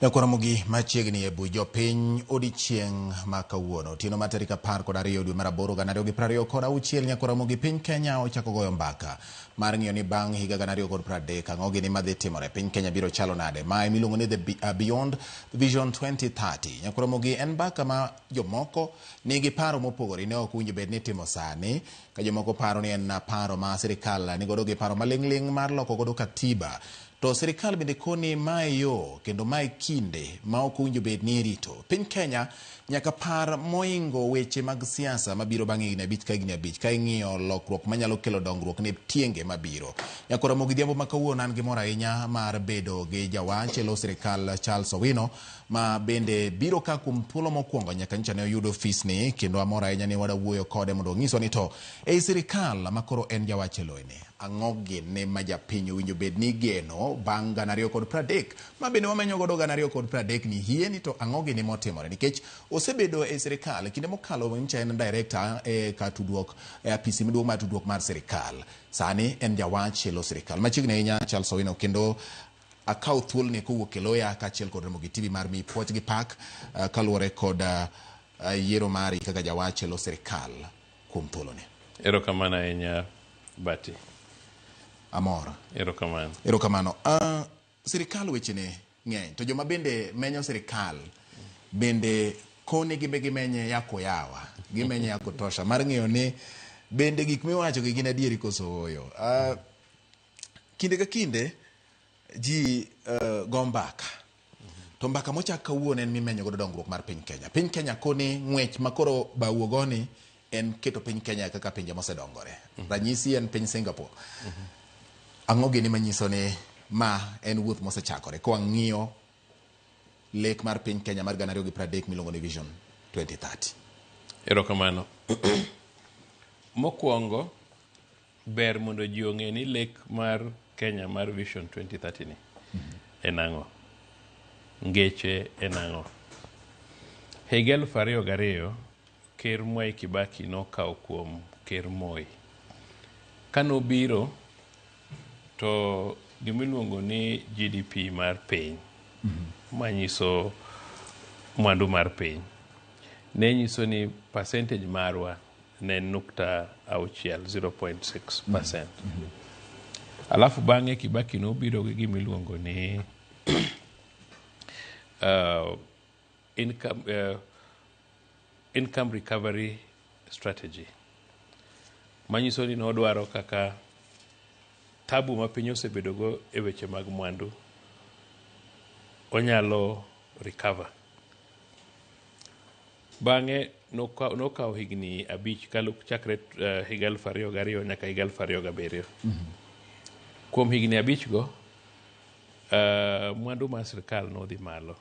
Nyakwaramogi machiegni e buj jopiny odiechieng' ma kawuono. Otieno mar tarik 12 dwe mar aboro 2026 Nyakwaramogi piny Kenya ochako goyo mbaka mar ng'iyo ni bang' higa 2030 ang'o gini madhi timore piny Kenya biro chalo nade. Ma emiluongo ni the Beyond Vision 2030. Nyakwaramogi en mbaka ma jomoko nigi paro mopogore ne ok owinjo bed ni itimo sani ka jomoko paro ni en paro ma sirikal nigodo gi paro maling'ling' mar loko godo katiba. To sirikal bende koni mae yo kendo mae kinde ma ok owinjo bed ni irito. Piny Kenya nyaka par moingo weche mag siasa mabiro bang' higni 5 ka higni 5 ka ing'iyo lokruok manyalo kelo dongruok ne tienge mabiro. Nyakora Ramogi Odhiambo ma kawuono an gi mor ahinya mar bedo gi jawach e lo sirikal Charles Owino ma bende biro ka kuom thuolo mokwongo nyaka nyocha ne oyud ofisni kendo amor ahinya ni wada wuoyo kode mondo onyiswa ni to ei sirikal ma koro en jawach e loyeni ang'o gini ma japiny owinjo bed ni geno bang' 2030 ma bende wamenyo godo 2030 ni hie ni to ang'o gini motimore nikech osebedo e sirikal kinde mokalo nyocha en director e kar tudruok e apisi maduong' mar tudruok mar sirikal sani en jawach e lo sirikal machiegni ahinya Charles Owino kendo akawo thuoloni kowuok e loya kaachiel kod Ramogi TV mar miyi puoch gi pak kaluwore kod yiero mari kaka jawach e lo sirikal kuom thuoloni. Erokamano ahinya Bati. Amor. Erokamano. Erokamano. Sirikal wechene ng'eny to joma bende menyo sirikal bende koni gibe gimenye ya kuyawa gimenye ya kutosha mar ng'eyo ni bende gik miwacho gi gin adieri koso ooyo. Kinde ka kinde ji go mbaka to mbaka mochak kawuono en mimenyo godo dongruok mar piny Kenya. Piny Kenya koni ng'wech ma koro bawuo goni en keto piny Kenya kaka pinje mosedongore. Ranyisi en piny Singapore. Ang'o gini manyiso ni ma en wuoth mosechakore ka wang'iyo lek mar piny Kenya mar 2030 miluongo ni Vision 2030? Erokamano. Mokwongo, ber mondo ji ong'e ni lek mar Kenya mar Vision 2030 ni en ang'o? Ngeche en ang'o? Higa 2002, Ker Mwai Kibaki nokawo kuom Ker Moi. Kanobiro to gimiluongo ni GDP mar piny manyiso mwandu mar piny ne nyiso ni percentage marwa ne en nukta auchiel 0.6%. Alafu bang'e Kibaki nobiro gi gimiluongo ni income recovery strategy manyiso ni nodwaro kaka tabu ma piny osebedogo e weche mag mwandu onyalo recover. Bang'e nokawo higni 5 chakre higa 2002 nyaka higa 2007. Kuom higni 5 go, mwandu mar sirkal nodhi malo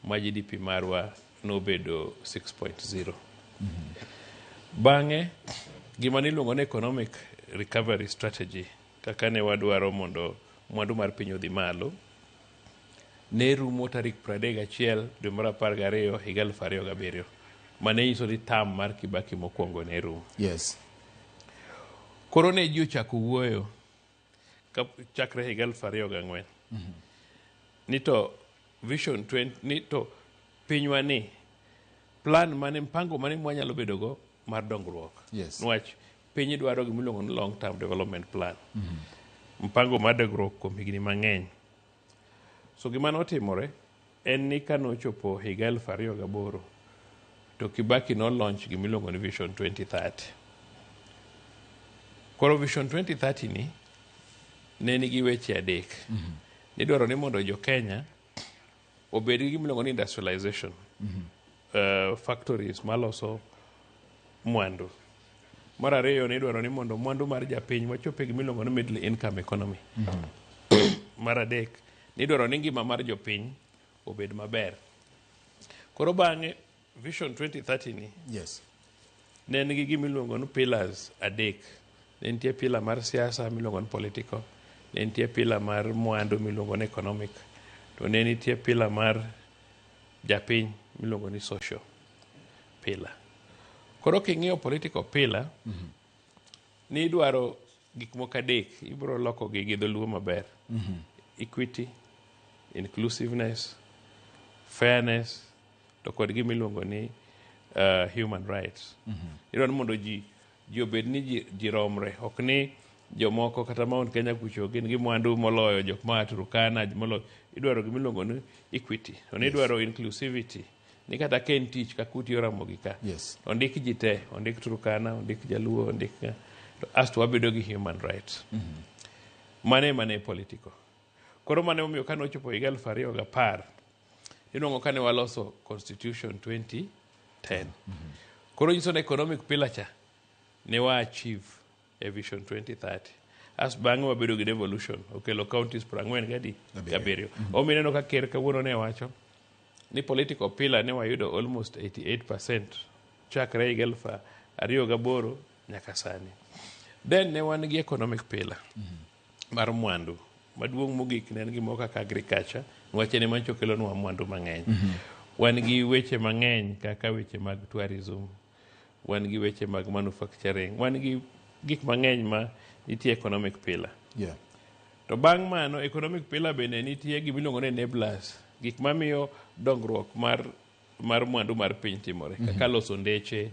ma GDP marwa nobedo 6.0. Bang'e gima niluongo ni economic recovery strategy kaka ne wadwaro mondo mwandu mar piny odhi malo ne rumo tarik 31 dwe mar 12 higa 2007 mane nyiso ni term mar Kibaki mokwongo ne rumo. Koro ne ji ochako wuoyo chakre higa 2004 ni to Vision 20 ni to pinywa ni plan mane mpango mane mwanyalo bedo go mar dongruok. Niwach piny dwaro gimiluongo ni long term development plan. Mpango mar dongruok kuom higni mang'eny. So gima notimore en ni kanochopo higa 2008 to Kibaki no launch gimiluongo ni Vision 2030. Koro Vision 2030 ni ne nigi weche adek. Nidwaro ni mondo jo Kenya obed gi gimiluongo ni industrialization. Factories maloso mwandu. Mar ariyo nidwaro ni mondo mwandu mar japiny wachop e gimiluongo ni middle income economy. Mar adek nidwaro ni ngima mar jopiny obed maber. Koro bang'e Vision 2030 ni ne nigi gimiluongo ni pillars adek. Ne nitie pillar mar siasa miluongo ni political, ne nitie pillar mar mwandu miluongo ni economic, to ne nitie pillar mar japiny miluongo ni social pillar. Koro king'iyo political pillar, nidwaro gik moko adek, ibiro loko gi gi dholuo maber. Equity, inclusiveness, Fairness to kod gima iluongo ni human rights. Idwaro ni mondo ji obed ni ji romre, ok ni jomoko kata Mount Kenya kucho gin gi mwandu moloyo jok maa Turkana moloyo. Idwaro gima iluongo ni equity. To ni idwaro inclusivity. Ni kata ka en tich kaka utiyo Ramogi ka. Ondik ji te, ondik Turkana, ondik Jaluo, ondik to asto wabedo gi human rights. Mane mane political. Koro mane omiyo kane ochopo higa 2010, inuang'o kane waloso Constitution 2010. Koro nyiso ni economic pillar cha ne wa achieve e Vision 2030. As bang'e wabedo gi devolution, okelo counties 47. 7. Omiyo ineno ka ker kawuono ne wacho ni political pillar ne wayudo almost 88% chakre higa 2008 nyaka sani. Then ne wan gi economic pillar mar mwandu. Maduong' mogik ne en gimoro kaka agriculture, niwach en ema nyocha okelonwa mwandu mang'eny. Wan gi weche mang'eny kaka weche mag tourism, wan gi weche mag manufacturing, wan gi gik mang'eny ma nitie economic pillar. To bang' mano, economic pillar bende nitie gima iluongo ni enablers, gik mamiyo dongruok mar mwandu mar piny timore, kaka loso ndeche,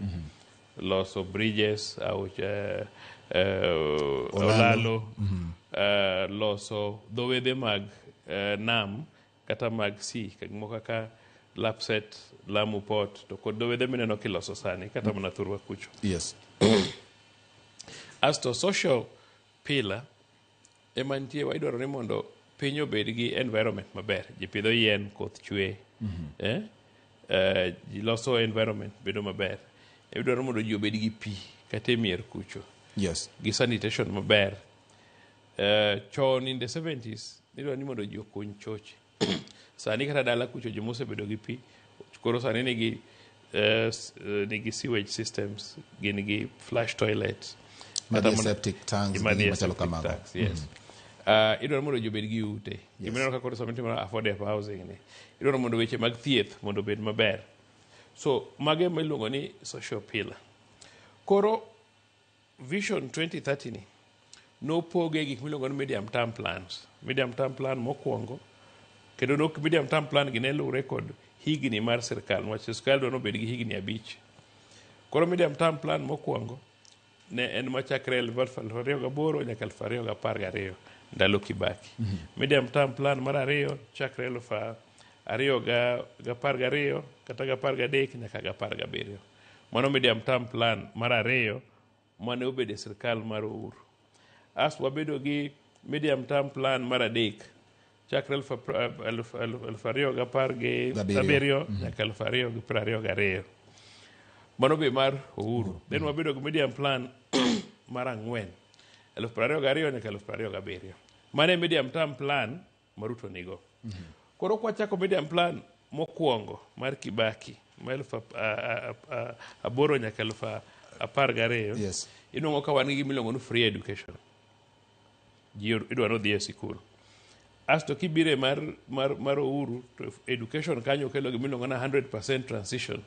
loso bridges, aoche, olalo, loso dho wedhe mag nam kata mag sea, gik moko kaka Lapsset, Lamu Port, to kod dho wedhe mineno kiloso sani kata mana thurwa kucho. Asto social pillar ema nitie idwaro ni mondo piny obed gi environment maber. Ji pidho yien, koth chwe, ji loso environment bedo maber. Idwaro mondo ji obed gi pi kata e mier kucho. Gi sanitation maber. Chon in the 70s, nidwaro ni mondo ji okuny choche. Sani kata dala kucho joma osebedo gi pi, koro sani nigi sewage systems, gin gi flush toilets. Madhi e septic tanks, Madhi gi e machalo septic kamago. tanks, yes. Idwaro mondo ji obed gi ute. Gima ineno ka koro sama itimo affordable housing ni. Idwaro mondo weche mag thieth mondo obed maber. So mago ema iluongo ni social pillar. Koro Vision 2030 ni nopoge e gik miluongo ni medium term plans. Medium term plan mokwongo, kendo nok medium term plan gi ne luwre kod higni mar sirkal, niwach sirkal dwaro ni obed gi higni 5. Koro medium term plan mokwongo ne en machakre 2008 nyaka 2012 ndalo Kibaki. Medium term plan mar ariyo chakre 2012 kata 13 nyaka 17. Mano medium term plan mar ariyo mane obedo e sirkal mar Uhuru. As wabedo gi medium term plan mar adek chakre 2017 7 nyaka 2022. Mano be mar Uhuru. Then wabedo gi medium plan mar ang'wen 2022 nyaka 2027. Mano e medium term plan ma Ruto nigo. Koro kwachako medium plan mokwongo mar Kibaki ma 2008 nyaka 2012, inuang'o ka wan gi gima iluongo ni free education. Ji idwa ni odhi e sikul. Asto kibire mar Uhuru to education kanyo kelo gima iluongo ni 100% transition.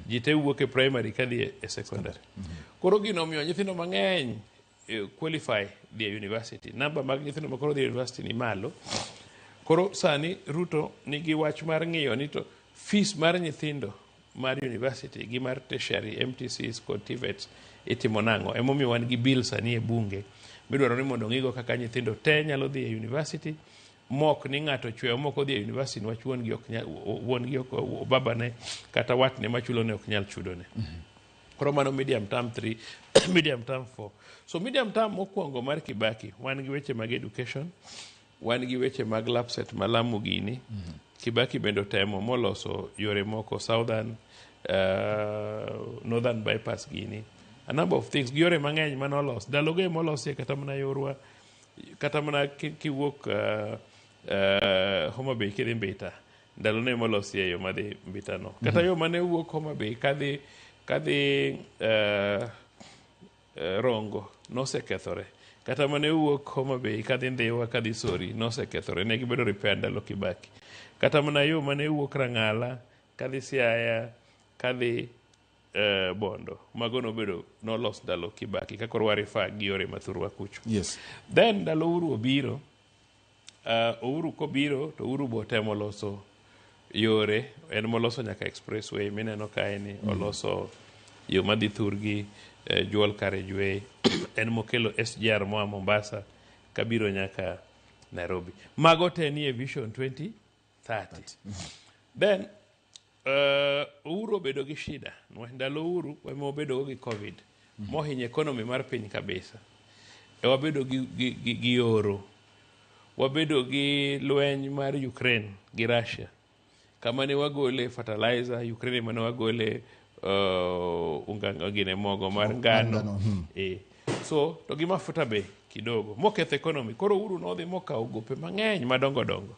Ji te wuok e primary kadhi e secondary. Koro gino omiyo nyithindo mang'eny qualify dhi e university. Namba mag nyithindo makoro dhi e university ni malo. Koro sani Ruto nigi wach mar ng'iyo ni to fees mar nyithindo mar university gi mar tertiary MTCs kod TVETs itimo nang'o. Emomiyo wan gi bill sani e bunge midwaro ni mondo ong'igo kaka nyithindo te nyalo dhi e university mok ni ng'ato chweyo mok odhi e university niwach wuon gi ok nyal, wuon gi ok, babane kata watne machulone ok nyal chudone. Koro mano medium term 3, medium term 4. So medium term mokwongo mar Kibaki, wan gi weche mag education, wan gi weche mag Lapsset ma Lamu gini. Kibaki bende otemo moloso yore moko southern, northern bypass gini. A number of things, gi yore mang'eny manolos. Ndalogo ema olosie kata mana yorwa, kata mana kiwuok Homa Bay kidhi Mbita, ndalo ne molosie yo madhi Mbita no. Kata yo mane wuok Homa Bay kadhi Rongo nosekethore. Kata mane wuok Homa Bay kadhi Ndhiwa kadhi Sori nosekethore, ne gibedo repair ndalo Kibaki. Kata mana yo mane wuok Rang'ala kadhi Siaya kadhi Bondo, mago nobedo nolos ndalo Kibaki ka koro wa refer gi yore mathurwa kucho. Then ndalo Uhuru obiro, Uhuru kobiro to Uhuru bo temo loso Yore en moloso nyaka expressway mineno kae ni oloso yo madhi thurgi dual carriageway en mokelo SGR moa Mombasa kabiro nyaka Nairobi. Mago te nie Vision 2030. Then Uhuru obedo gi shida niwach ndalo Uhuru ema wabedo go gi Covid mohinyo economy mar piny kabisa. E wabedo gi oro, wabedo gi lweny mar Ukraine gi Russia kama ne wagole fertilizer, Ukraine ema ne wagole unga gine mogo mar ngano. Ngano. So to gi mafuta be kidogo moketho economy. Koro Uhuru nodhi mokawo gope mang'eny madongo dongo.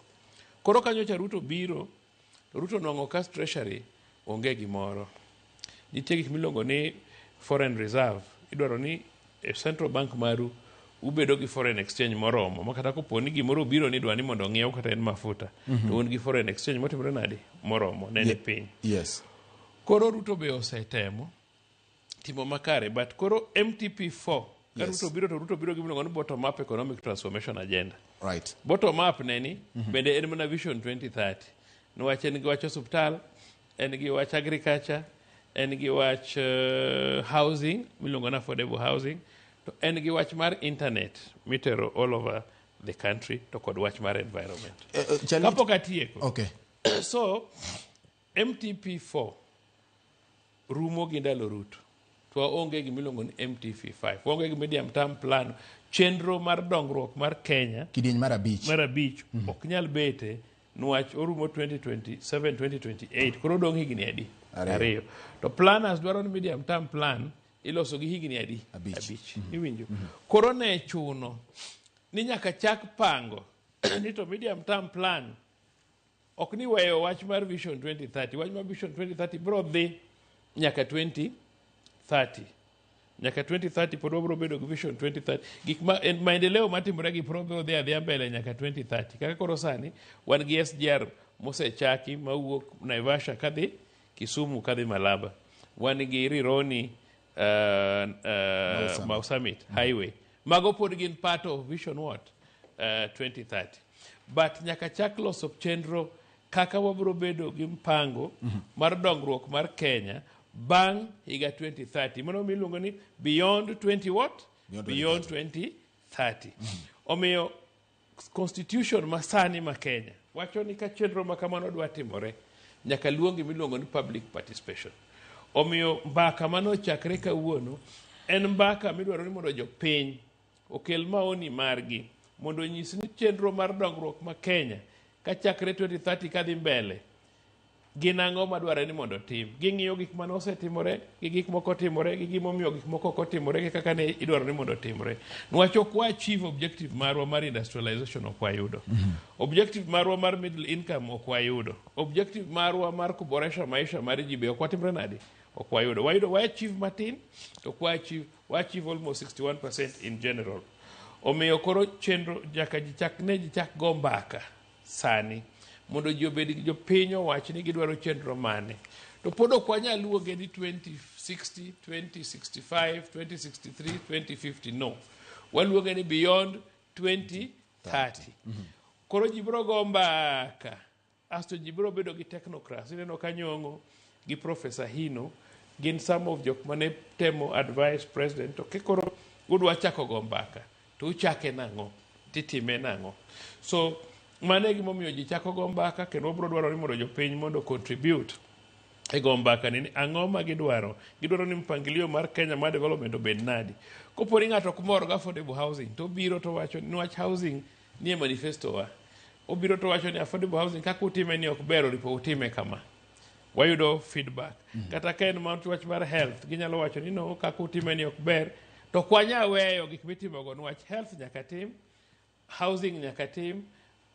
Koro kanyocha Ruto biro, Ruto nwang'o ka treasury onge gimoro. Nitie gik miluongo ni foreign reserve. Idwaro ni e central bank maru ubedo gi foreign exchange moromo ma kata kopo ni gimoro obiro ni idwa ni mondo ong'iew kata en mafuta to un gi foreign exchange motimore nade moromo ne ni piny. Koro Ruto be osetemo timo makare, but koro MTP4 ka Ruto biro to Ruto biro gi miluongo ni bottom up economic transformation agenda. Bottom up neni bende en mana Vision 2030 niwach en gi wach osuptal, en gi wach agriculture, en gi wach housing miluongo ni affordable housing, to en gi wach mar internet mitero all over the country, to kod wach mar environment. Kapok atieko. So MTP4 rumo gi ndalo Ruto to waonge gimiluongo ni MTP5, waonge gi medium term plan, chenro mar dongruok mar Kenya. Kidieny mar abich. Mar abich ok nyal bete niwach orumo 2027 2028. Koro odong' higni adi? Ariyo. To planners dwaro ni medium term plan iloso gi higni adi? Abich. Abich. Iwinjo? Koro ne chuno ni nyaka chak pango ni to medium term plan ok ni weyo wach mar Vision 2030. Wach mar Vision 2030 biro dhi nyaka 2030. Nyaka 2030 pod wabiro bedo gi Vision 2030. Gik ma en maendeleo matimore gi pod biro dhi adhiya mbele nyaka 2030. Kaka koro sani wan gi SGR mosechaki mawuok Naivasha kadhi Kisumu kadhi Malaba. Wan gi Rironi Mau Summit. Summit Highway. Mago pod gin part of Vision what? 2030. But nyaka chak loso chenro kaka wabiro bedo gi mpango mar dongruok mar Kenya bang' higa 2030. Mano miluongo ni beyond 20 what? Beyond. Beyond 2030. Omiyo constitution masani ma Kenya wacho ni ka chenro ma kamano dwa timore, nyaka luongi miluongo ni public participation. Omiyo mbaka manochakre kawuono en mbaka midwaro ni mondo jopiny okel maoni margi mondo onyis ni chenro mar dongruok ma Kenya kachakre 2030 kadhi mbele gin ang'o madwarore ni mondo otim. Ging'iyo gik mane osetimore gi gik moko otimore gi gimomiyo gik moko ok otimore gi kaka ne idwaro ni mondo otimre. Niwach ok wa achieve objective marwa mar industrialization, ok wayudo. Objective marwa mar middle income ok wayudo. Objective marwa mar kuboresha maisha mar ji be ok watimre nade? Ok wayudo. Wayudo wa achieve matin to ok wa achieve, wa achieve almost 61% in general. Omiyo koro chenro nyaka ji chak ne ji chak go mbaka sani mondo ji obed gi jopiny owach ni gidwaro chenro mane. To pod ok wanyal luonge ni 2060, 2065, 2063, 2050, no. Waluonge ni beyond 2030. Koro ji biro go mbaka asto ji biro bedo gi technocrats. Ineno ka Nyong'o gi Professor Hino gin some of jok mane temo advise president to koro udwa chako go mbaka to uchake nang'o titime nang'o. So mano e gimomiyo ji chako go mbaka kendo wabiro dwaro ni mondo jopiny mondo contribute e go mbaka ni ang'o ma gidwaro. Gidwaro ni mpangilio mar Kenya mar development obed nadi. Kopo ni ng'ato ok mor gi affordable housing to obiro to wacho niwach housing nie manifesto wa. Obiro to wacho ni affordable housing kaka utime ni ok ber, oripo utime kama. Wayudo feedback. Kata ka en wach mar health, ginyalo wacho ni no, kaka utime ni ok ber, to ok wanyal weyo gik mitimogo niwach health nyaka tim, housing nyaka tim,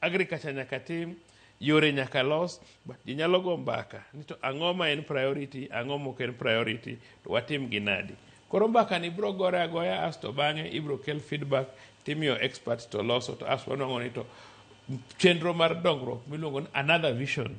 agriculture nyaka tim, yore nyaka los, but ji nyalo go mbaka ni to ang'o ma en priority, ang'o mok en priority, to watim gi nadi. Koro mbaka ni biro gore agoya asto bang'e ibiro kel feedback timiyo experts to loso to asto wanwang'o ni to chenro mar dongruok miluongo ni another vision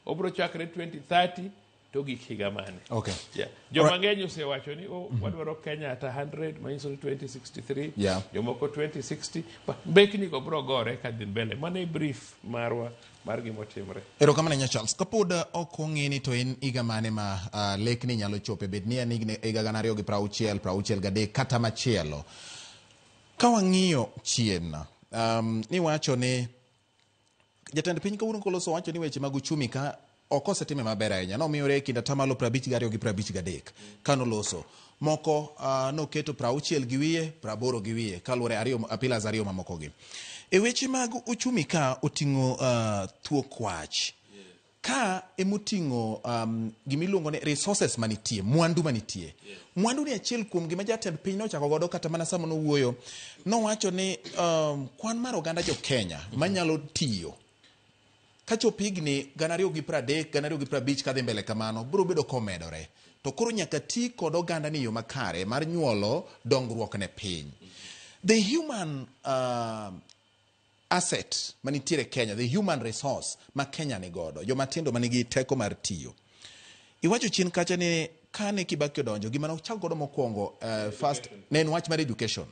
obiro chakre 2030. to gik higa mane. Okay. Yeah. Joma ng'eny osewacho ni oh, wadwaro Kenya at 100 manyiso ni 2063 jomoko 2060 but mbekni go bro gore ka dhi mbele. Mano e brief marwa mar gimotimre. Erokamano ahinya Charles. Kapod ok ong'e ni to en higa mane ma lekni nyalo chope, bed ni en higa 2060, 63 kata machielo. Ka wang'iyo chien, niwacho ni jatend piny kawuono koloso wacho ni weche mag uchumi ka ok osetime maber ahinya. Nomiyore e kind atamalo 52 gi 53 kanoloso. Moko noketo 60 gi wiye, 80 gi wiye kaluwore ariyo, pillars ariyo mamoko gi. E weche mag uchumi ka oting'o thuok wach. Ka emoting'o gimiluongo ni resources manitie, mwandu manitie. Mwandu ni achiel kuom gima jatend piny nochako godo kata mana sama nowuoyo. Nowacho ni kwan mar oganda jo Kenya manyalo tiyo kachopo higni 2030, 2050 kadhi mbele kamano, biro bedo komedore. To koro nyaka ti kod oganda ni yo makare mar nyuolo dongruok ne piny. The human asset manitiere Kenya, the human resource ma Kenya ni godo, jomatindo manigi teko mar tiyo. Iwacho chien kacha ni kane Kibaki odonjo, gima nochako godo mokwongo first ne en wach mar education.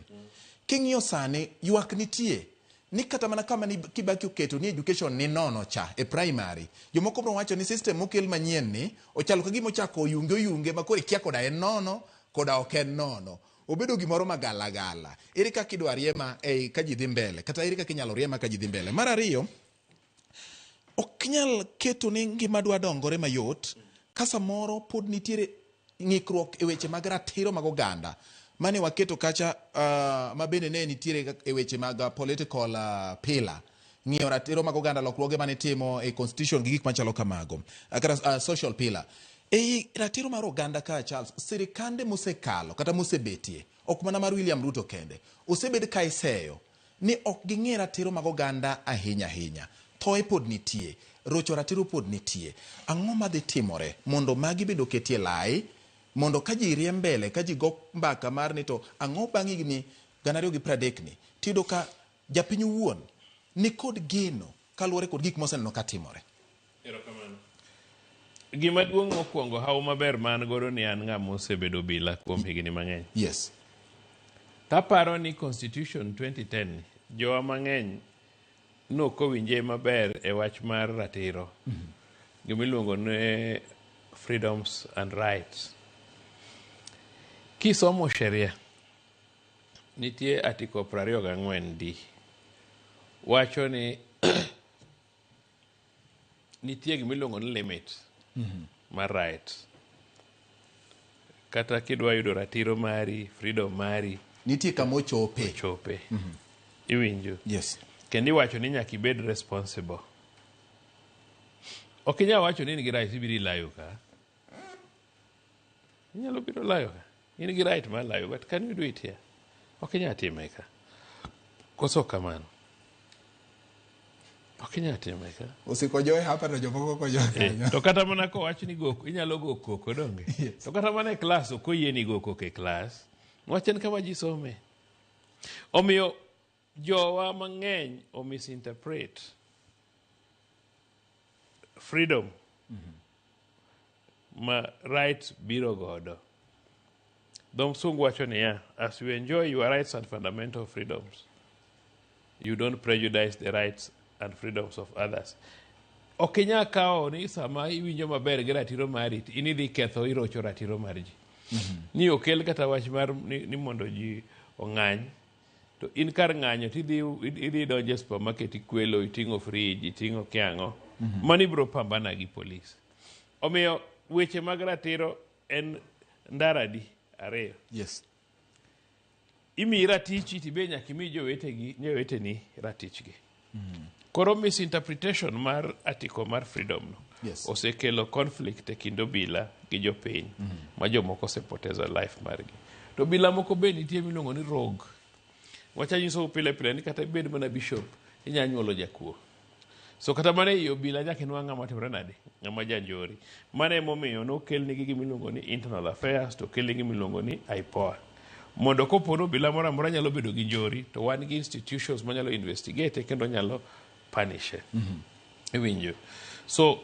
King'iyo sani, ywak nitie ni kata mana kama ni Kibaki oketo ni education ni nono cha e primary. Jomoko biro wacho ni system mokel manyien ni ochalo ka gima ochako oyunge oyunge ma koro ikia koda en nono koda ok en nono. Obedo gimoro magalagala. Ere kaka idwa riema ei ka ji dhi mbele? Kata ere kaka inyalo riema ka ji dhi mbele? Mar ariyo, ok nyal keto ni ngima dwa dongore mayot ka samoro pod nitiere ng'ikruok e weche mag ratiro mag oganda mane waketo kacha ma bende ne nitiere e weche mag political pillar ng'iyo ratiro mag oganda lokruoge mane itimo e constitution gi gik machalo kamago kata social pillar ei ratiro mar oganda ka Charles sirikande mosekalo kata mosebetie ok mana mar William Ruto kende osebed ka iseyo ni ok ging'i ratiro mag oganda ahinya ahinya thoe pod nitie rocho ratiro pod nitie ang'o madhi timore mondo magi bende oketie lai mondo ka ji rie mbele ka ji go mbaka mar ni to ang'o bang' higni 2030 ni tiyudo ka japiny owuon ni kod geno kaluwore kod gik moseneno ka timore. Erokamano. Gima duong' mokwongo hawo maber ma an godo ni an ng'ama osebedo obila kuom higni mang'eny. Yes. Taparo ni Constitution 2010 ni, jowa mang'eny nokowinje maber e wach mar ratiro. Gimiluongo ni freedoms and rights. Kisomo sheria, nitie article 24 D wacho ni nitie gimiluongo ni limit mar rights. Kata kidwa yudo ratiro mari, freedom mari, Nitie kama ochope. Ochope. Iwinjo? Yes. Kendo iwacho ni nyaka ibed responsible. Ok inyal wacho ni in gi right ibiro ilayo ka. Inyalo biro layo ka. In gi right mar layo, but can you do it here? Ok inyal time ka. Koso kamano. Ok inyal time ka. Osikojoe hapa to jomoko kojoe kanyo. To kata mana kowach ni go, inyalo go koko donge. Yes. To kata mana e klas ok oyieni go koko e klas. Wach en kama ji some. Omiyo jowa mang'eny o misinterpret freedom ma rights biro godo. Dho msungu wacho niya, as you enjoy your rights and fundamental freedoms, you don't prejudice the rights and freedoms of others. Ok inyal kawo ni sama iwinjo maber gi ratiro mari, to in idhi ketho irocho ratiro mar ji. Ni okel kata wach mar ni mondo ji ong'any, to in kar ng'anyo tidhi idhi donjo e supermarket ikwelo, iting'o fridge, iting'o kiang'o. Mano ibiro pambana gi polis. Omiyo weche mag ratiro en ndara di ariyo. Yes. Imiyi ratichi tibe nyaka imi joweteni ratichgi. Koro misinterpretation mar article mar freedom no osekelo conflict e kind obila gi jopiny ma jomoko osepoteza life margi. To obila moko be nitie miluongo ni rogue. Wach anyisou pile pile ni kata ibed mana bishop, inya nyuolo jakuo. So kata mana ei obila nyaka inwang' ng'ama timore nade? Ng'ama janjori. Mano emomiyo nokelnigi gimiluongo ni internal affairs to okelnigi gimiluongo ni IPOA. Mondo kopo ni obila moro amora nyalo bedo gi njori, to wan gi institutions manyalo investigate kendo nyalo punish. Iwinjo? So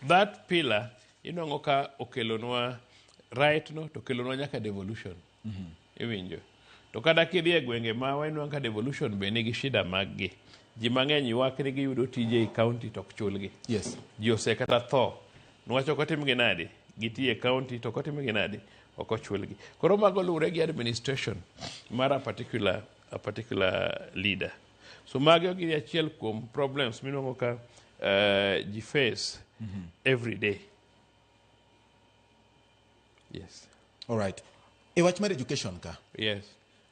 that pillar Inwang'o ka okelonwa right no to okelonwa nyaka devolution. Iwinjo? To kata kidhi e gwenge ma inwang'o ka devolution be nigi shida mag gi. Ji mang'eny ywak ni giyudo tije e county to ok chulgi. Ji osekata tho. Niwach ok otimgi nade? Gitiyo e county to ok otimgi nade? Ok ochulgi. Koro mago luwore gi administration mar a particular leader. So mago gin achiel kuom problems minwang'o ka ji face every day. Yes. Alright. E wach mar education ka,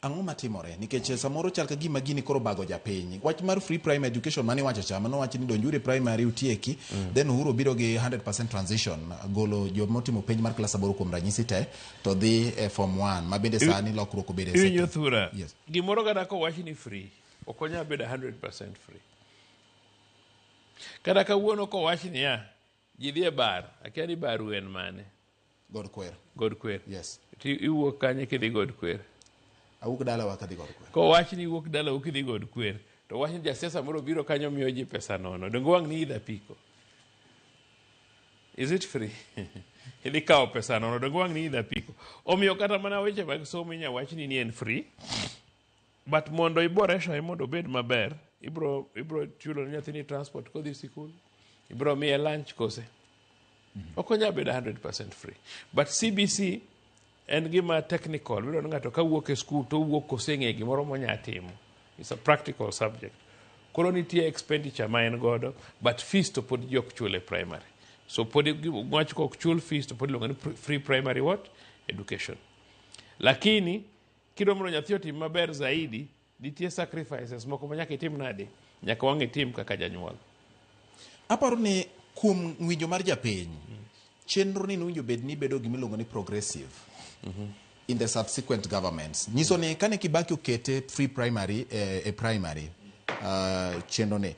ang'o matimore? Nikech samoro chal ka gima gini koro bago japiny. Wach mar free primary education mane iwacho cha, mane wach ni donjuru e primary utieki, then Uhuru biro gi 100% transition, golo jomotimo penj mar klas 8 kuom ranyisi te, to dhi e form 1, ma bende sani lokruok obedo e Iwinjo sector. thura. Yes. Gimoro kata kowach ni free, ok onyal bedo 100% free. Kata kawuono kowach niya, ji dhi e bar, akia ni baru en mane. God Kwer. God Kwer. Yes. Ti iwuok kanye kidhi God Kwer? Awuok dalawa kadhi God Kwer. Kowach ni iwuok dalau kidhi God Kwer, to wach ni jasiasa moro biro kanyo miyo ji pesa nono. Donge wang' ni idho apiko? Is it free? Idhi kawo pesa nono, donge wang' ni idho apiko? Omiyo kata mana weche mag somo inya wach ni en free, but mondo iboresha mondo obed maber, ibro chulo ne nyathini transport kodhi sikul, ibro miye lunch kose. Ok onyal bedo 100% free. But CBC en gima technical. Iyudo ni ng'ato kawuok e skul to owuok koseng'eyo gimoro monya timo. It's a practical subject. Koro nitie expenditure ma en godo, but fees to pod ji ok chul e primary. So pod wach kok chul fees to pod iluongo ni free primary what? Education. Lakini kidwa mondo nyathi otim maber zaidi, nitie sacrifices moko ma nyaka itim nade? Nyaka wang' itim kaka janyuol. Aparo ni kuom winjo mar japiny, chenro ni nowinjo bed ni bedo gimiluongo ni progressive in the subsequent governments. Nyiso ni kane Kibaki okete free primary e primary chenro ni,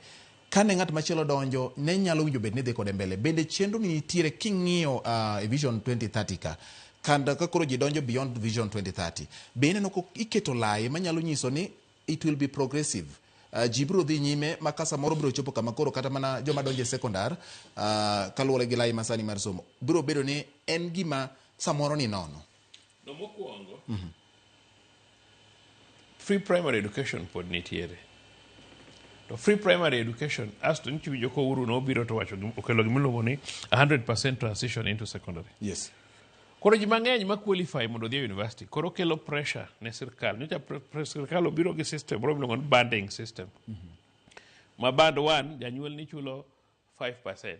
kane ng'at machielo donjo ne nyalo winjo bed ni dhi kode mbele. Bende chenro ni nitiere king'iyo e Vision 2030 ka kanda ka koro ji donjo beyond Vision 2030, be ineno ko iketo lai manyalo nyiso ni it will be progressive? Ji biro dhi nyime ma ka samoro biro chopo kama koro kata mana joma donjo e sekondar kaluwore gi lai masani mar somo biro bedo ni en gima samoro ni nono. No mokwongo, free primary education pod nitiere. To free primary education, asto nitie winjo ko Uhuru nobiro to wacho okelo gimiluongo ni 100% transition into secondary. Koro ji mang'eny ma qualify mondo odhi e university, koro kelo pressure ne sirkal. Nyocha sirkal obiro gi system moro miluongo ni banding system. Ma band 1 janyuol ni chulo 5%.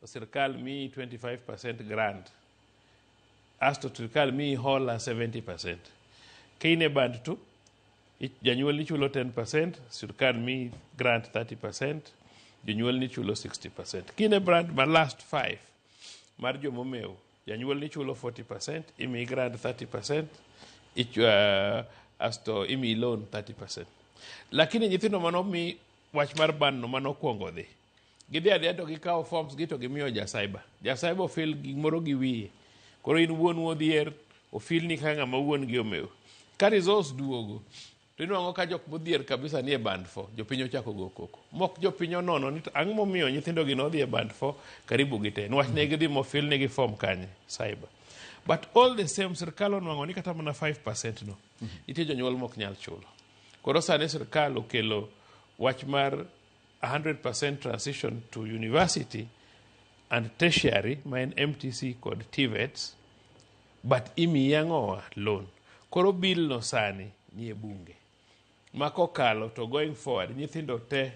To sirkal miyi 25% grant. Asto sirkal miyi hola 70%. Ka in e band 2, janyuol ni chulo 10%, sirkal miyi grant 30%, jonyuol ni chulo 60%. Ka in e band ma last 5 mar jomomew, janyuol ni chulo 40%, imiyi grant 30%, asto imiyi loan 30%. Lakini nyithindo manomi wach mar band no manokwongo dhi, gidhi adhiya to gikawo forms gi to gimiyo ja cyber. Ja cyber ofil gimoro gi wiye. Koro in wuonu odhier, ofilni kaka ng'ama wuon gi omew. Ka results duogo, to inwang'o ka jok modhier kabisa nie band 4, jopiny ochako go koko. Mok jopiny onono ni to ang'o momiyo nyithindo gi nodhi e band 4 karibu gi te. Niwach ne gidhi mofil negi form kanye, cyber. But all the same, sirkal onwang'o ni kata mana 5% no, nitie jonyuol mok nyal chulo. Koro sani sirkal okelo wach mar 100% transition to university and tertiary ma en MTC kod TVETs, but imiyi ang'owa loan. Koro bill no sani nie bunge. Ma kokalo to going forward, nyithindo te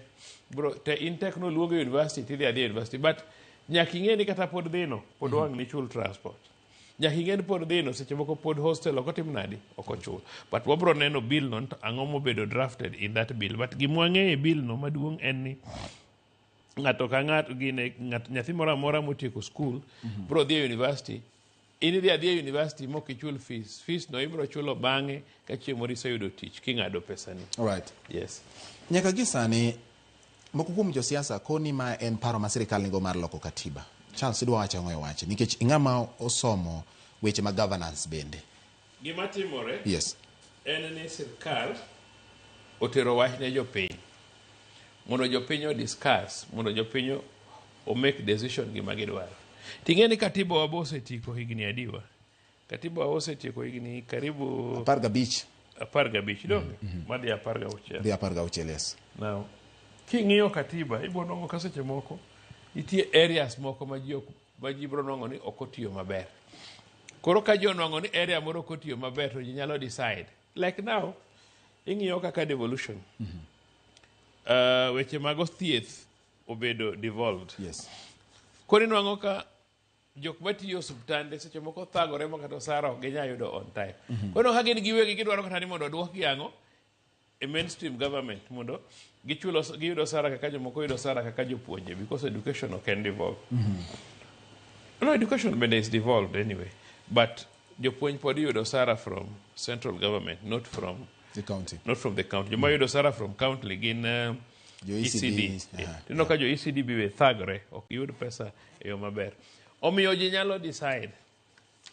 bro, te in tek noluongo e university tidhi adhiya e university, but nyaka ing'e ni kata pod dhino pod wang' ni chul transport. Nyaka ing'e ni pod dhino seche moko pod hostel ok otim nadi ok ochul. But wabro neno bill no to ang'o mobedo drafted in that bill. But gima wang'eyo e bill no maduong' en ni ng'ato ka ng'ato gine ng'at nyathi moro amora motieko skul bro dhi e university. In idhi adhiya e university mok ichul fees. Fees no ibro chulo bang'e ka chieng' moro iseyudo tich king'ado pesani. Alright. Yes. Nyaka gi sani moko kuom josiasa koni ma en paro ma sirikal nigo mar loko katiba. Charles, idwa wacho ang'o e wache? Nikech ing'ama osomo weche mag governance bende. Gima timore en ni sirkal otero wach ne jopiny mondo jopiny o discuss, mondo jopiny o make decision gima gidwaro. Ting'e ni katiba wa be osetieko higni adiwa. Katiba wa osetieko higni karibu 15. 15 donge? Madhi 16. Dhi 16, yes. Now, king'iyo katiba, ibiro nwang'o ka seche moko nitie areas moko ma ji ok ma ji biro nwang'o ni ok otiyo maber. Koro ka ji onwang'o ni area moro ok otiyo maber to ji nyalo decide. Like now, ing'iyo kaka devolution. Weche mag thieth obedo devolved. Koro inwang'o ka jok matiyo osuptande seche moko thagore ma kata osara ok ginyal yudo on time. Koro ka gin giwegi gidwaro kata ni mondo oduokgi ang'o e mainstream government mondo gichulo giyudo osara kaka jomoko yudo osara kaka jopuonje, because education ok en devolved. No, education bende is devolved anyway, but jopuonj pod yudo osara from central government, not from the county. Not from the county. Joma yudo osara from county gin Jo ECD. ECD. Yeah. Ineno ka jo ECD be thagore, ok giyud pesa e yo maber. Omiyo ji nyalo decide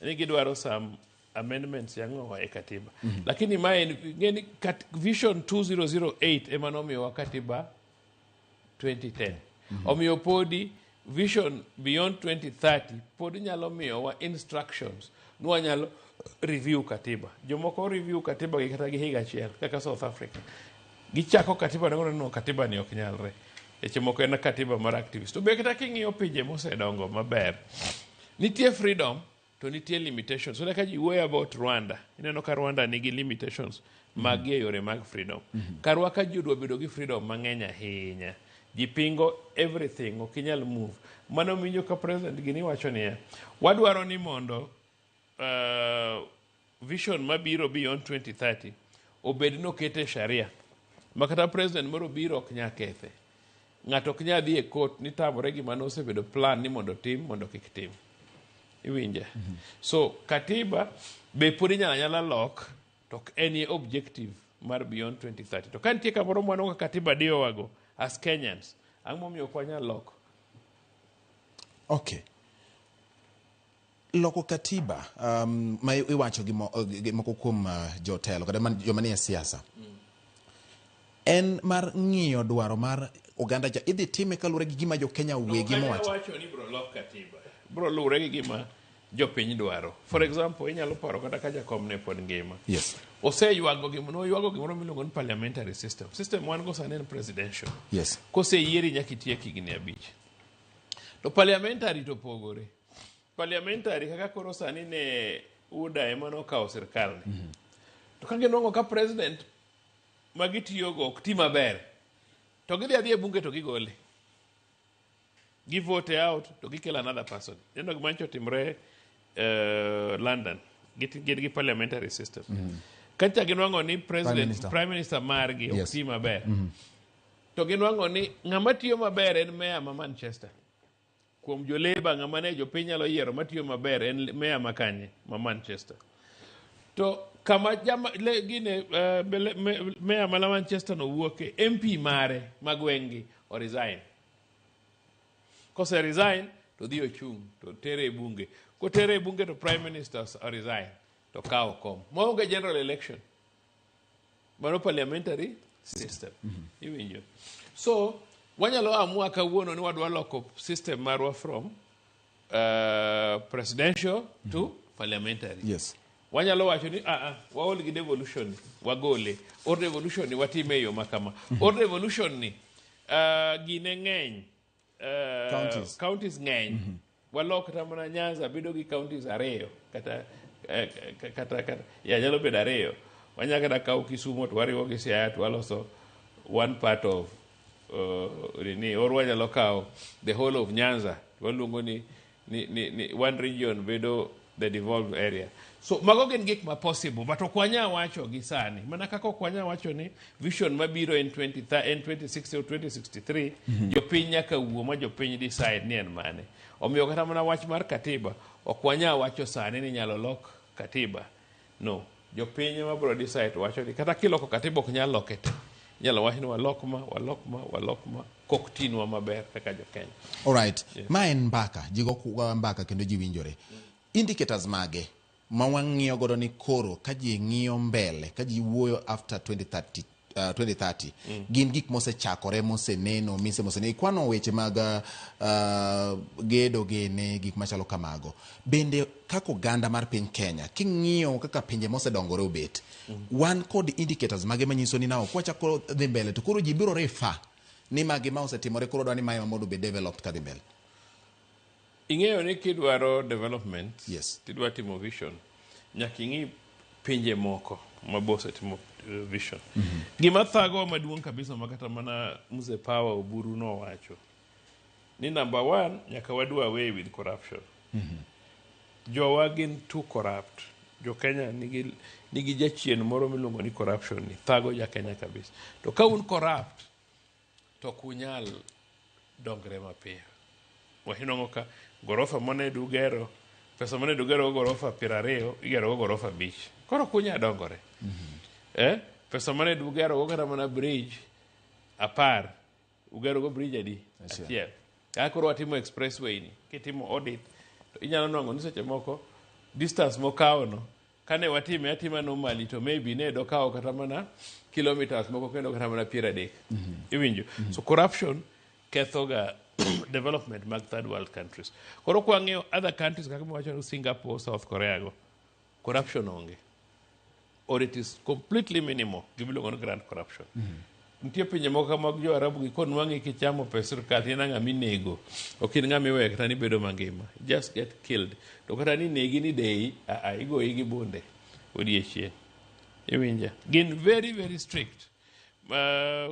ni gidwaro some amendments yang'owa e katiba. Lakini mae ng'eni Vision 2008 ema nomiyowa katiba 2010. Omiyo podi Vision Beyond 2030 pod nyalo miyowa instructions ni wanyalo review katiba. Jomoko review katiba gi kata gi higa achiel kaka South Africa. Gichako katiba nego no katiba ni ok nyalre. Seche moko en katiba mar activist. To be kata king'iyo pinje mosedongo maber, nitie freedom to nitie limitations. So ka ji wuoyo about Rwanda, ineno ka Rwanda nigi limitations mag e yore mag freedom. Karwa ka ji odwa bedo gi freedom mang'eny ahinya, ji pingo everything, ok inyal move. Mano winjo ka president gini wacho niya, wadwaro ni mondo vision mabiro beyond 2030 obed nokete sharia ma kata president moro biro ok nyal kethe. Ng'ato ok nyal dhi e court ni tamore gima nosebedo plan ni mondo tim mondo kik tim. Iwinje? So katiba be pod inyalo anyala lok to ok en e objective mar beyond 2030. To ka nitie kamoro mwaneno ka katiba diyowago as Kenyans, ang'o momiyo ok wanyal loko? Okay. Loko katiba ma iwacho gi moko kuom jotelo kata joma nie siasa en mar ng'iyo dwaro mar oganda cha, idhi time kaluwore gi gima jo Kenya wegi mowacho. Wacho ni bro lok katiba bro luwore gi gima jopiny dwaro. For example, inyalo paro kata ka Jakom ne pod ngima. Oseywago gimoro, noywago gimoro miluongo ni parliamentary system. System wan go sani en presidential. Koseyieri nyaka itiek higni 5. To parliamentary to pogore. Parliamentary kaka koro sani ne UDA ema nokawo sirkal ni. To ka ginwang'o ka president ma gitiyogo ok ti maber, to gidhi adhiya e bunge to gigole. Gi vote out to gikelo another person. Ineno gima nyocha otimore London. Gin gi parliamentary system. Kacha ginwang'o ni president, Prime Minister. Prime Minister margi ok ti maber. To ginwang'o ni ng'ama tiyo maber en mayor ma Manchester. Kuom jo Labour ng'ama ne jopiny nyalo yiero matiyo maber en mayor ma kanye ma Manchester. To kama jama, le, gine, bele, me, mayor ma Manchester no wuoke, MP mare ma gweng'gi o resign. Kose resign to dhi ochung' to tere e bunge. Kotere e bunge to Prime Minister o resign to kawo kom. Maonge general election. Mano parliamentary system. Iwinjo. So wanyalo amua kawuono ni wadwa loko system marwa from presidential to parliamentary. Wanyalo wacho ni waol gi devolution ni, wagole. Or devolution ni watime e yo ma kama. Or devolution ni gine ng'eny. Counties. Counties ng'eny. Walok kata mana Nyanza bedo gi counties 2 kata kata ya nyalo bedo 2. Wanyalo kata kawo Kisumu to wariwo gi Siaya to waloso one part of nini, or wanyalo kawo the whole of Nyanza to waluongo ni one region bedo the devolved area. So mago gin gik ma possible, but ok wanyal wacho gi sani. Mana kaka ok wanyal wacho ni vision mabiro en en 2060 or 2063, jopiny nyaka wuo ma jopiny decide ni en mane. Omiyo kata mana wach mar katiba, ok wanyal wacho sani ni inyalo lok katiba. No, jopiny ema biro decide wacho ni kata kiloko katiba ok nyal loke te. Inyalo wach ni walok ma, walok ma, walok ma, kok tinwa maber kaka jo Kenya. All right. Ma en mbaka, ji go mbaka kendo ji winjore. Indicators mage ma wang'iyo godo ni koro ka ji ng'iyo mbele, ka ji wuoyo after 2030, 2030 gin gik mosechakore, moseneno mise moseneno. Ikwano weche mag gedo gene, gik machalo kamago. Bende kaka oganda mar piny Kenya, king'iyo kaka pinje mosedongore obet, wan kod indicators mage manyiso ni now kwachako dhi mbele to koro ji biro refer ni magi ma osetimore, koro dwa ni mae mondo obed developed kadhi mbele? Ing'eyo ni kidwaro development, tidwa timo vision, nyaka ing'i pinje moko ma osetimo vision. Gima thagowa maduong' kabisa ma kata mana Mzee Power Oburu nowacho ni number one, nyaka wadu away with corruption. Jowa gin too corrupt. Jo Kenya nigi jachien moro miluongo ni corruption, ni thago ja Kenya kabisa. To ka un corrupt to ok unyal dongre mapiyo. Wahinong'o ka gorofa mane dugero, pesa mane dugero go gorofa 20, igero go gorofa 5. Koro ok unyal dongore. Pesa mane dugero go kata mana bridge 10, ugero go bridge adi? Achiel. Achiel. Kaka koro watimo expressway ni, kitimo audit to inyalo nwang'o ni seche moko distance mokawo no, kane watime atima normally, to maybe ne dokawo kata mana kilometers moko kendo kata mana 30. Iwinjo? So corruption kethoga development mag third world countries. Koro kwang'iyo other countries kaka miwacho ni Singapore, South Korea go, corruption onge or it is completely minimal, gimiluongo ni grand corruption. Nitie pinje moko ka mag jo Arabu gi, konwang'i kichamo pes sirkal, to in ng'ama inego, ok in ng'ama iweyo kata ni bedo mangima, just get killed. To kata ni negi ni deyi, aa, igoyi gi bunde odiechieng'. Iwinja? Gin very very strict.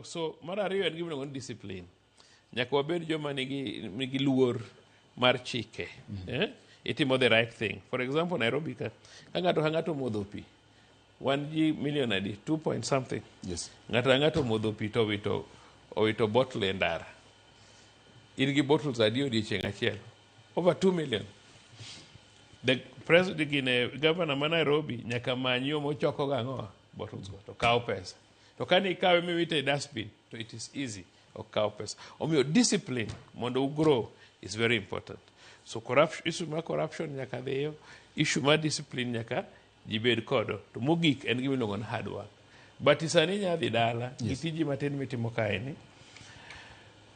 So mar ariyo en gimiluongo ni discipline. Nyaka wabed joma nigi luor mar chike. Eh? Itimo the right thing. For example, Nairobi ka ng'ato ka ng'ato modho pi, wan ji million adi? 2 point something. Ng'ato ka ng'ato modho pi to owito bottle e ndara, in gi bottles adi odiechieng' achiel? Over 2 million. The president gine, governor ma Nairobi nyaka many yo mochoko gang'o bottles go to kawo pesa. To kane ikawe miwite e dustbin, to it is easy, ok kaw pesa. Omiyo discipline mondo ugrow is very important. So corruption, issue mar corruption nyaka dhiyo, issue mar discipline nyaka ji bed kodo. To mogik en gima iluongo ni hard work. But sani inya dhi dala gi tiji matin mitimo kaeni,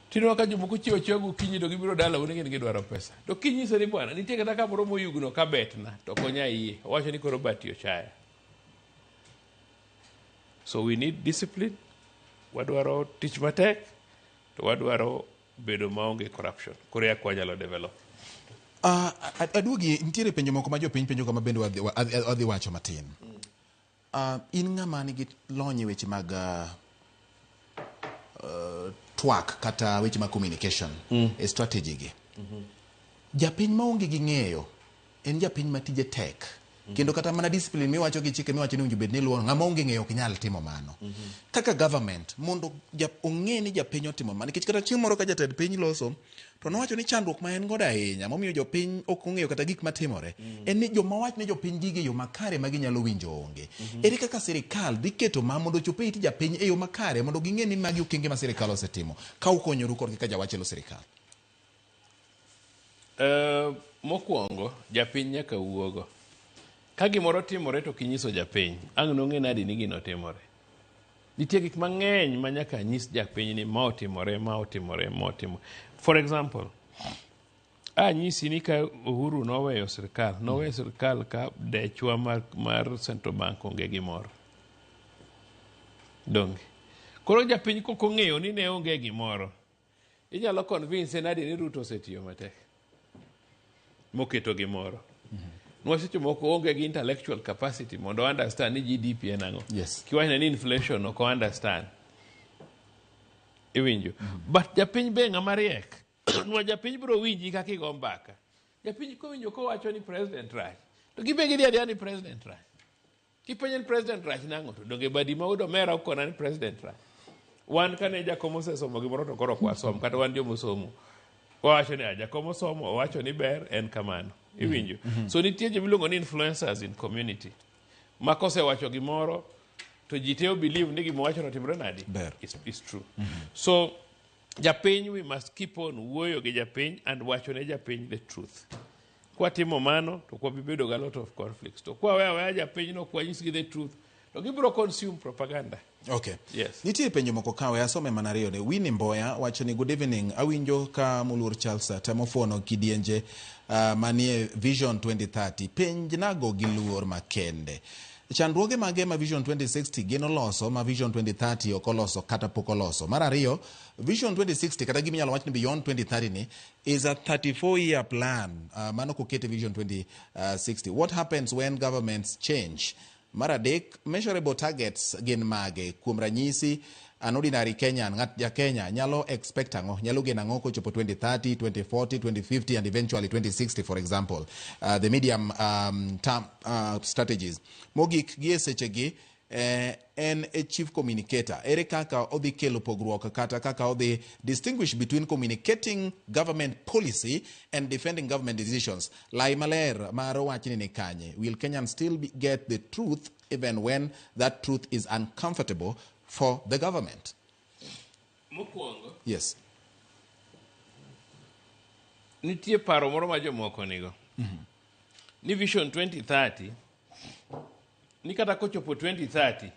tineno ka jomoko chiewo achiewa gokinyi to gibiro dala ni gin gidwaro pesa. To kinyise ni bwana nitie kata kamoro moyugno ka betna, to ok onya yie, owacho ni koro bati ochaya. So we need discipline, wadwaro tich matek, to wadwaro bedo maonge corruption, koro eka wanyalo develop. Aduogi, nitiere penjo moko ma jopiny penjo kama bende wadhi wacho matin. In ng'ama nigi lony e weche mag twak kata weche mag communication e strategy gi. Japiny maonge gi ng'eyo en japiny ma tije tek. Kendo kata mana discipline miwacho gi chike miwacho ni owinjo bed ni iluwo, ng'ama onge ng'eyo ok nyal timo mano. Kaka government mondo ong'e ni japiny otimo mano, nikech kata chieng' moro ka jatend piny loso to nowacho ni chandruok ma en godo ahinya momiyo jopiny ok ong'eyo kata gik matimore en ni joma wach ne jopiny gigi e yo makare ma ginyalo winjo onge. Ere kaka sirikal dhi keto ma mondo ochop e it japiny e yo makare mondo ging'e ni magi okenge ma sirikal osetimo ka ukonyoru kodgi ka jawach elo sirikal? Mokwongo japiny nyaka wuogo. Ka gimoro timore to kinyiso japiny, ang' nong'e nadi ni gino timore? Nitie gik mang'eny ma nyaka nyis japiny ni ma otimore, ma otimore, ma otimore. For example, anyisi ni ka Uhuru noweyo sirkal, noweyo sirkal ka dechwa mar Central Bank onge gimoro. Donge? Koro japiny kok ong'eyo ni ne onge gimoro, inyalo convince nadi ni Ruto osetiyo matek moketo gimoro? Nwach seche moko onge gi intellectual capacity mondo understand ni GDP en ang'o. Kiwachne ni inflation, ok understand. Iwinjo? But japiny be ng'ama riek. Nwach japiny biro winji kaka igo mbaka. Japiny kowinjo kowacho ni president rach, to gibe gidhi adhiya ni president rach. Kipenjo ni president rach nang'o, to donge badi ma wuod omera okona ni president rach. Wan kane jakom osesomo gimoro to koro ok wasom, kata wan jomosomo. Wawacho ni jakom osomo, owacho ni ber, en kamano. Iwinjo? So nitie joma iluongo ni influencers in community. Ma kosewacho gimoro, to ji te believe ni gima owacho no timore nadi? Ber. Is true. So japiny, we must keep on wuoyo gi japiny and wacho ne japiny the truth. Kwatimo mano, to ok wabi bedo gi a lot of conflicts. To kwaweyo aweya japiny no, ok wanyisgi the truth, To gibiro consume propaganda. Okay. Yes. Nitie penjo moko kawe asome mana ariyo ne. Winnie Mboya wacho ni good evening. Awinjo ka moluor Charles temo fuono kidienje manie Vision 2030. Penj nago gi luor makende. Chandruoge mage ma Vision 2060 geno loso ma Vision 2030 ok oloso kata pok oloso. Mar ariyo, Vision 2060 kata giminyalo wach ni Beyond 2030 ni is a 34 year plan. Mano kokete Vision 2060. What happens when governments change? Mar adek, measurable targets gin mage? Kuom ranyisi, an ordinary Kenyan, ng'at ja Kenya, nyalo expect ang'o? Nyalo geno ang'o kochopo 2030, 2040, 2050 and eventually 2060, for example. The medium term strategies. Mogik, gi e sechegi, en e chief communicator. Ere kaka odhi kelo pogruok kata kaka odhi distinguish between communicating government policy and defending government decisions? Lai maler mar wachni ni kanye? Will Kenyans still get the truth even when that truth is uncomfortable for the government? Mokwongo, Yes. nitie paro moro ma jomoko nigo ni Vision 2030 ni kata kochopo 2030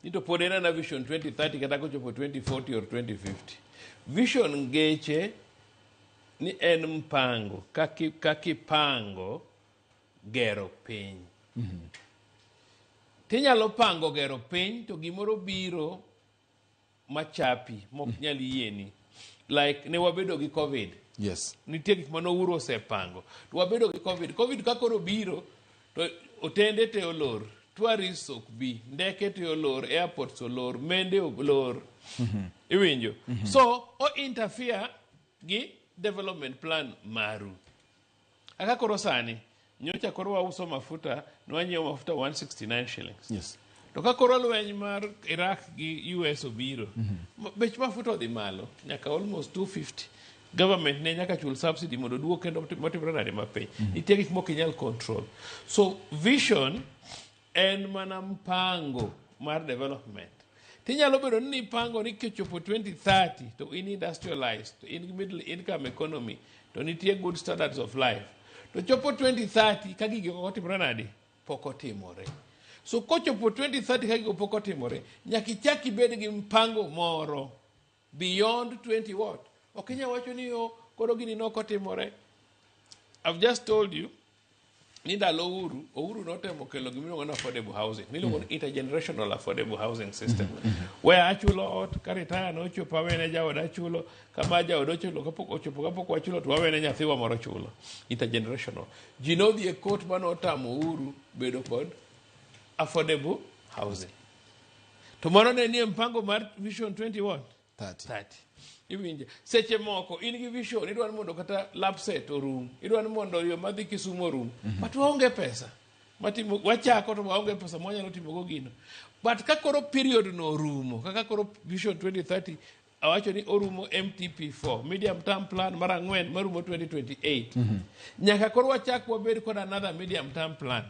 ni to pod en ana Vision 2030 kata kochopo 2040 or 2050. Vision ngeche ni en mpango kakipango gero piny. Tinyalo pango gero piny to gimoro biro machapi mok nyal yieni. Like ne wabedo gi COVID. Nitie gik mane Uhuru osepango. To wabedo gi COVID. COVID ka koro biro to otende te olor, tourists ok bi, ndeke te olor, airports olor, mende olor. Iwinjo? So, o interfere gi development plan maru. Aka koro sani, nyocha koro wauso mafuta, nwanyiewo mafuta 169 shillings. To ka koro lweny mar Iraq gi US obiro, bech mafuta odhi malo, nyaka almost 250. Government ne nyaka chul subsidy mondo oduok kendo motimre nade mapiny. Nitie gik mok inyal control. So vision en mana mpango mar development. Tinyalo bedo ni ipango ni kochopo 2030 to in industrialized, to in middle income economy, to nitie good standards of life. To chopo 2030 ka gigi ok otimore nade? Pok otimore. So kochopo 2030 ka gigo pok otimore, nyaka ichak ibed gi mpango moro beyond 20 what? Ok inyal wacho ni yo koro gini nok otimore. I've just told you ni ndalo Uhuru, Uhuru notemo kelo gimiluongo ni affordable housing. Miluongo ni intergenerational affordable housing system. Where achulo ot, ka retire nochopo awene jaoda chulo, kama jaoda ochulo kapok ochopo kapok wachulo to wawene nyathiwa moro chulo. Intergenerational. Ji nodhi e court manotamo Uhuru bedo kod affordable housing. To mano ne nie mpango mar Vision 21 30. 30. Iwinje. Seche moko in gi vision idwaro mondo kata Lapsset orum, idwaro mondo yo madhi Kisumu orum, but waonge pesa. Matimo wachako to waonge pesa mwanyalo timogo gino. But ka koro period no orumo, kaka koro Vision 2030 awacho ni orumo MTP4, medium term plan mar ang'wen marumo 2028. Nyaka koro wachak wabed kod another medium term plan.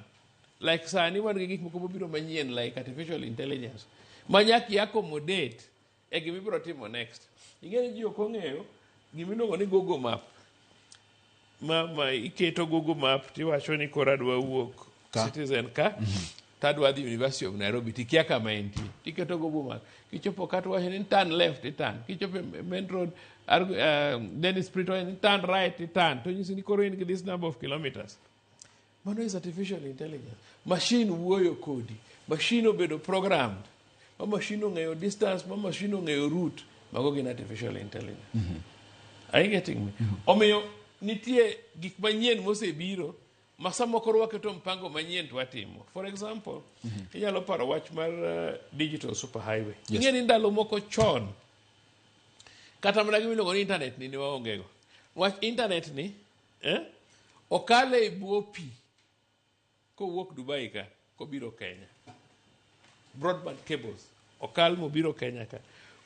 Like sani wan gi gik moko mobiro manyien like artificial intelligence. Ma nyaka i accommodate e gima ibiro timo next. Ing'e ni ji ok ong'eyo gima iluongo ni Google Map. Ma iketo Google Map tiwacho ni koro adwa wuok Ka. Citizen ka tadwa dhi University of Nairobi tikia kama entie. Tiketo Google Map. Kichopo ka to wacho ni turn left iturn. Kichopo e main road Dennis Pritt wacho ni turn right iturn. To nyisi ni koro in gi this number of kilometers. Mano is artificial intelligence. Machine wuoyo kodi. Machine obedo programmed. Ma machine ong'eyo distance, ma machine ong'eyo route. Mago gin artificial intelligence. Are you getting me? Omiyo nitie gik manyien mosebiro ma sama koro waketo mpango manyien to watimo. For example, inyalo paro wach mar digital superhighway. Yes. Ing'e ni ndalo moko chon kata mana gima iluongo ni internet ni ne waongego. Wach internet ni okale e bwo pi kowuok Dubai ka kobiro Kenya. Broadband cables okal mobiro Kenya ka.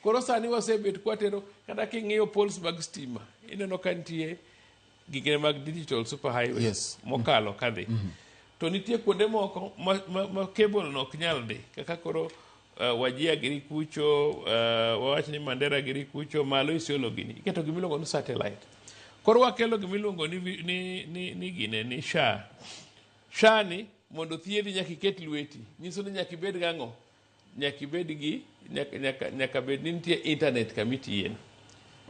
Koro sani wasebet kwatero kata king'iyo poles mag stima ineno ka nitie gige mag digital superhighway mokalo kadhi. To nitie kuonde moko ma cable no ok nyal dhi kaka koro Wajir giri kucho, wawach ni Mandera giri kucho, malo Isiolo gini. Iketo gima iluongo ni satellite. Koro wakelo gima iluongo ni gine ni SHA. SHA ni mondo thiedhi nyaka iket lweti. Nyiso ni nyaka ibed gang'o? Nyaka ibed gi nyaka, nyaka, nyaka bed ni nitie internet kama itiye.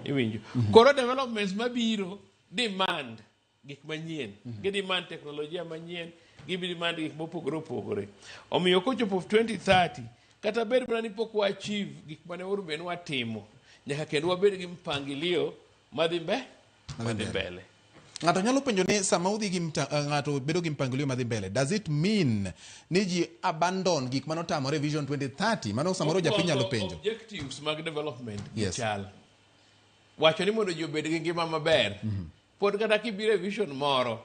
Iwinjo? Koro developments mabiro demand gik manyien. Gi demand teknolojia manyien, gi demand gik mopogore opogore. Omiyo kochopo 2030, kata bed mana ni pok wa achieve gik mane onego bed ni watimo, nyaka kendo wabed gi mpangilio madhi mbe madhi mbele. Ng'ato nyalo penjo ni sama udhi gi ng'ato bedo gi mpangilio madhi mbele, does it mean ni ji abandon gik mane otamore Vision 2030? Mano samoro japiny nyalo penjo. Objectives mag development gichal. Wacho ni mondo ji obed gi ngima maber. Pod kata kibiro e vision moro,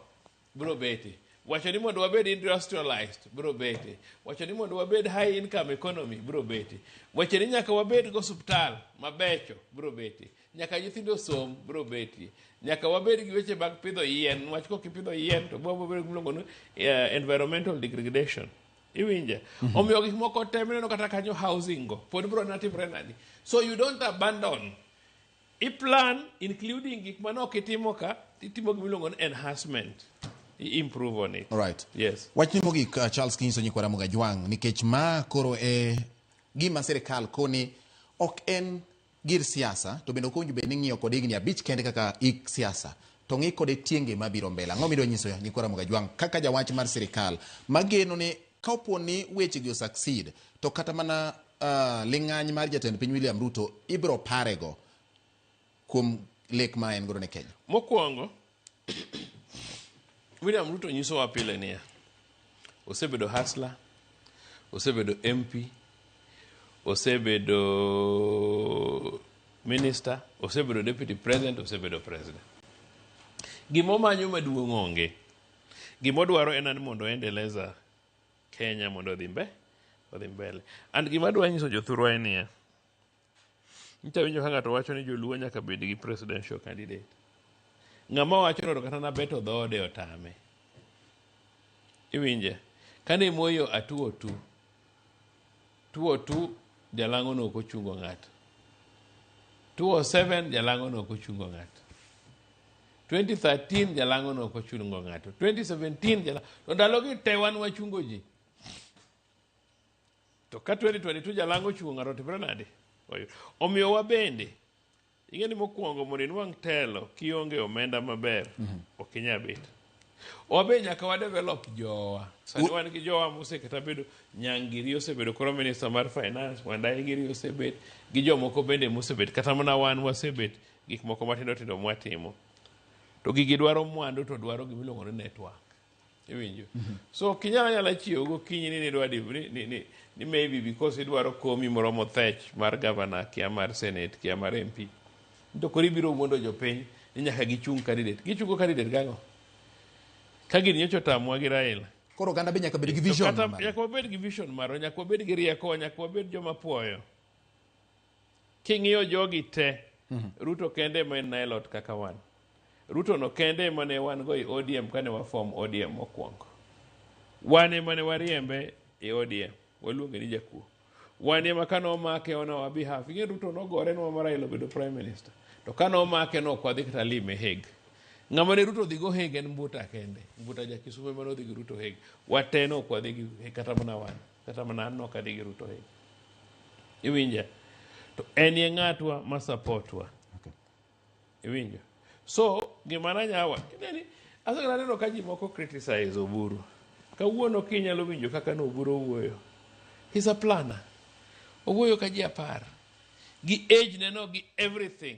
biro bete. Wacho ni mondo wabed industrialized, biro bete. Wacho ni mondo wabed high income economy, biro bete. Wacho ni nyaka wabed go osiptal mabecho, biro bete. Nyaka nyithindo som, biro betie. Nyaka wabed gi weche mag pidho yien, wach kok ipidho yien to biro bedo gimiluongo ni environmental degradation. Iwinje? Omiyo gik moko te mineno kata kanyo housing go, pod biro natimre nadi. So you don't abandon. I plan including gik mane ok itimo ka, itimo gimiluongo ni enhancement. I improve on it. All right. Yes. Wachni mogik, Charles Kinyiso nyikwa Ramogi Ajwang', nikech ma koro e gima sirikal koni ok en gir siasa, to bende ok owinjo bed ni ng'iyo kode higni 5 kende kaka hik siasa, to ng'i kode tienge mabiro mbele. Ang'o midwa nyiso nyikwa Ramogi Ajwang' kaka jawach mar sirikal mageno ni kaopo ni wechegi o succeed, to kata mana ling'any mar jatend piny William Ruto ibiro parego kuom lek ma en godo ne Kenya? Mokwongo, William Ruto nyisowa pile niya, osebedo hustler, osebedo MP, osebedo minister, osebedo deputy president, osebedo president. Gimomanyo maduong' onge. Gimodwaro en ni mondo endeleza Kenya mondo odhi odhi mbele. And gima adwa nyiso jothurwa en niya, nyicha winjo ka ng'ato wacho ni joluo nyaka bed gi presidential candidate. Ng'ama wacho no to kata nabeto dhoode otame. Iwinje? Kane Moi atuo tu, tuo tu jalang'o no ok ochungo ng'ato. 2007 jalang'o no ok ochungo ng'ato. 2013 jalang'o no ok ochungo ng'ato. 2017 jalang'o. To ndalogi te wan wachungo ji. To ka 2022 jalang'o ochungo ng'ato timre nade? Omiyo wa bende, ing'e ni mokwongo mondo inwang' telo kionge omenda maber, ok inyal bet. Wabe nyaka wa develop jowa. Sani wan gi jowa mosekata bedo Nyangiri osebedo koro minister mar finance, Wandayi giri osebet, gi jomoko bende mosebet, kata mana wan wasebet gik moko matindo tindo mwatimo. To gigi dwaro mwandu to dwaro gimiluongo ni network. Iwinjo? So ok inyal anyala chiewo gokinyi ni nidwa ni maybe because idwaro komi moro mothech mar governor, kia mar senate, kia mar MP. To koro ibiro wuondo jopiny ni nyaka gichung candidate. Gichungo candidate gang'o? Ka gini nyocha otamowa gi Raila. Koro oganda be nyaka bed gi vision Kata mare. nyaka wabed gi vision marwa, nyaka wabed gi rieko, nyaka wabed joma puoyo. King'iyo jogi te, Ruto kende ema en Nilote kaka wan. Ruto no kende ema ne wan go e ODM kane wa form ODM mokwongo. Wan ema ne wariembe e ODM, waluonge ni jakuo. Wan ema kane omake on our behalf. Ing'e Ruto nogore nwa ma Raila obedo prime minister. To kane omake no ok wadhi kata lime Hague. Ng'ama ne Ruto odhi go Hague en Mbuta kende. Mbuta ja Kisumu ema nodhi gi Ruto Hague. Wate no ok wadhi gi kata mana wan. Kata mana an nok adhi gi Ruto Hague. Iwinja? To en ye ng'atwa ma support wa. Iwinjo? So, gima nanyawa, ineni, asegana neno ka ji moko criticize Oburu. Kawuono kinyalo winjo kaka no Oburu owuoyo. He's a planner. Owuoyo ka ji 10. Gi age ne no, gi everything.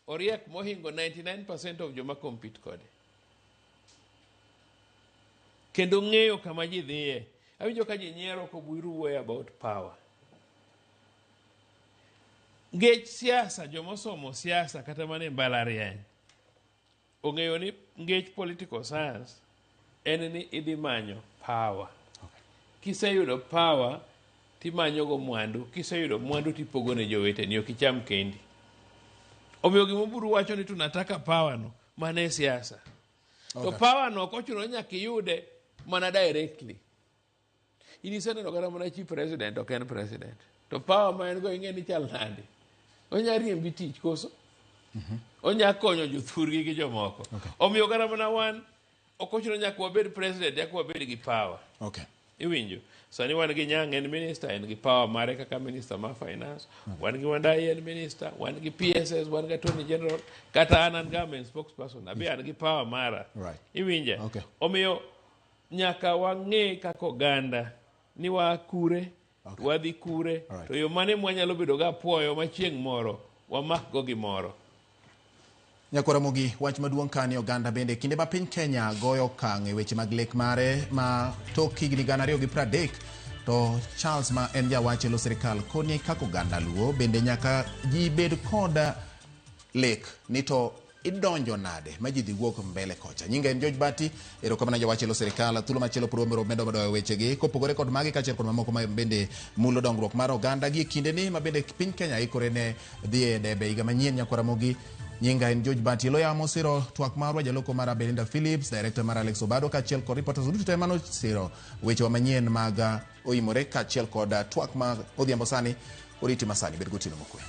Oriek mohingo 99% of joma compete kode. Kendo ng'eyo kama ji dhiye. Awinjo ka ji nyiero koburu wuoyo about power. Ngech siasa, jomosomo siasa kata mana e mbalariany, ong'eyo ni ngech political science en ni idhi manyo power. Kiseyudo power, timanyogo mwandu. Kiseyudo mwandu tipogo ne joweteni, ok icham kendi. Omiyo gima Oburu wacho ni tunataka power no, mano e siasa. To power no ok ochuno ni nyaka iyude mana directly. In iseneno kata mana chi president ok en president. To power ma en go ing'e ni chal nade. Onya riembi tich koso? Onya konyo jothurgi gi jomoko. Omiyo kata mana wan Ok ochuno nyaka wabed president, nyaka wabed gi power. Iwinjo? Sani wan gi Nyang' en minister, en gi power mare kaka minister mar finance. Wan gi Wandayi en minister, wan gi PSS, wan gi Attorney General, kata an an government spokesperson, abe an gi power mara. Iwinja? Omiyo nyaka wang'e kaka oganda ni waa kure, wadhi kure, to yo mane mwanyalo bedo ga apuoyo ma chieng' moro wamak go gimoro. Nyakwar Ramogi, wach maduong' ka ni oganda bende kinde ma piny Kenya goyo okang' e weche mag lek mare ma tok higni 2030 to Charles ma en jawach e lo sirikal koni kaka oganda Luo bende nyaka ji bed kod lek ni to idonjo nade ma ji dhi wuok mbele kocha. Nyinga en George Bati, erokamano jawach e lo sirikal. Thuolo machielo pod wabiro medo medo wechegi kopogore kod magi kaachiel kod mamoko ma bende mulo dongruok mar oganda gi e kindeni ma bende piny Kenya ikore ne dhi e debe higa manyien. Nyakwar Ramogi, nyinga en George Bati. Loyamo siro twak marwa, jaloko mara Belinda Phillips, director mara Alex Obado kaachiel kod reporters duto te mano siro wechewa manyien mag oimore kaachiel kod twak ma odhiambo sani. Oriti masani, bed gotieno mokwe.